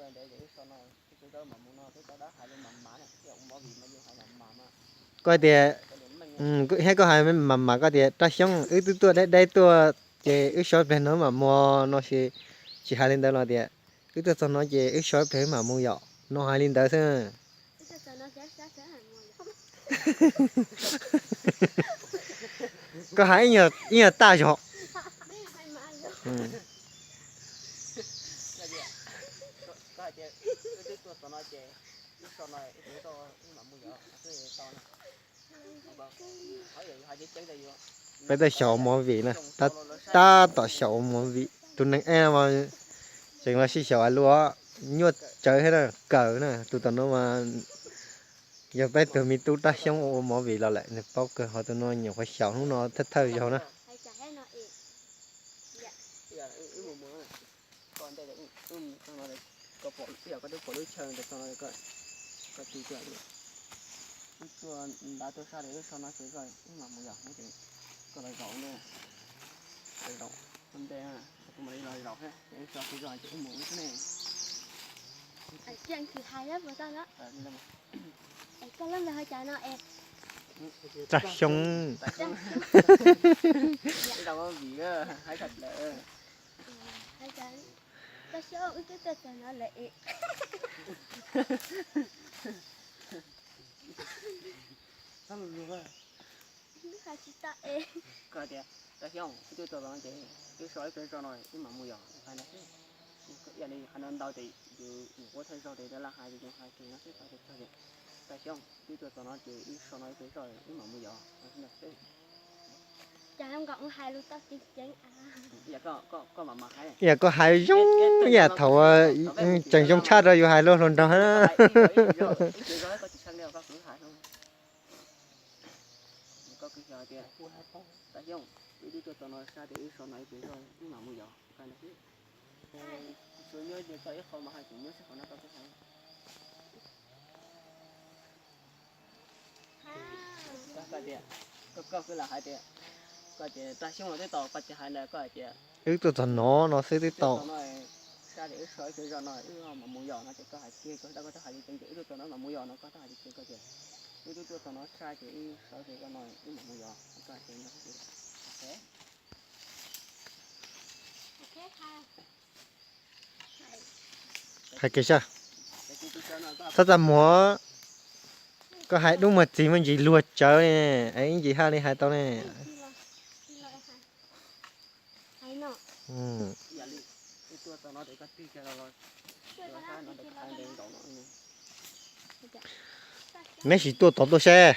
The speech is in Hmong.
Koj tias, thiab koj hais mas mas koj tias raj xyoob wb twb tuaj deb deb tuaj ces wb so ib pliag no mam mus no, tsis hais li ntawd los tias wb tuaj txog no ces wb so ib pliag wb mam mus yom, no hais li ntawd xwb. Koj hais ib nyuag taj zog. Peb tuaj xyaum movie na, tab tab tom xyaum movie. Tus neeg ej no mas tseem los sib xyaum luaj, nyuaj tsawv thiab na, kawg na. Tus tom no mas yog peb tug me tub raj xyoob ua movie los lawm, nws paub kawg, ho tus no nyuam qhuav xyaum hnub no thawj thawj zaug na. Raj xyoob. Raj xyoob, wb twb tuaj txog no lawm es. Wb hais tsis tau es. Koj tias, raj xyoob, wb twb tuaj txog no ces wb so ib pliag zoj no wb mam mus yom, hais no xwb. Ib yam li hais no ntau ces yus nyuam qhuav thawj zaug ces laj hais ces yus hais kiag no xwb, raj xyoob, wb twb tuaj txog no ces wb so no ib pliag zoj wb mam mus yom, no xwb. Cas zoo nkaus hais lus tau ceev ceev. Yam koj hais zoo, yam thaum tseem zoo tshaj rau yus hais lus hluas nraug na. Wb tuaj txog no no xwb twb tau. Hais kiag saib, txhob txaj muag, koj hais dub muag txiv muaj ntsis luag tsawv ne, es ib ntsis haj li hais tau ne. Neb sim tuaj tod tuaj seb.